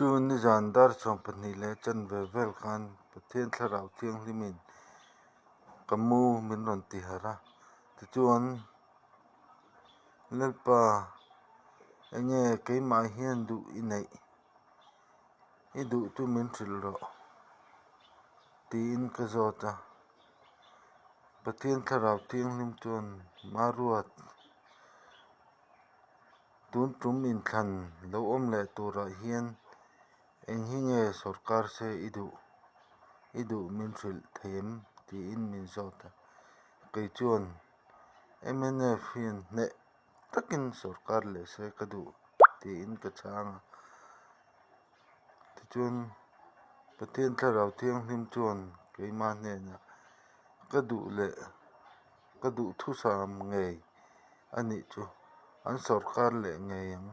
Chu nizan dar 12 leh chanve vel khan Pathian Thlarau Thianghlimin ka mu min rawn ti harh a. Tichuan, Lalpa, enge keimah hian duh i neih? I duh chu min hrilh rawh, tiin ka zawt a. Pathian Thlarau Thianghlim chuan Maruat, tun tum inthlan lo awm leh turah hian eng hi nge sawrkar se i duh? I duh min hrilh thei em? tiin min zawt a. Kei chuan mnf hian hneh takin sawrkar leh se ka duh tiin ka chhang a. Tichuan, Pathian Thlarau Thianghlim chuan keimah hnenah ka duh leh ka duh thusam ngei a nih chu an sawrkar leh ngei ang.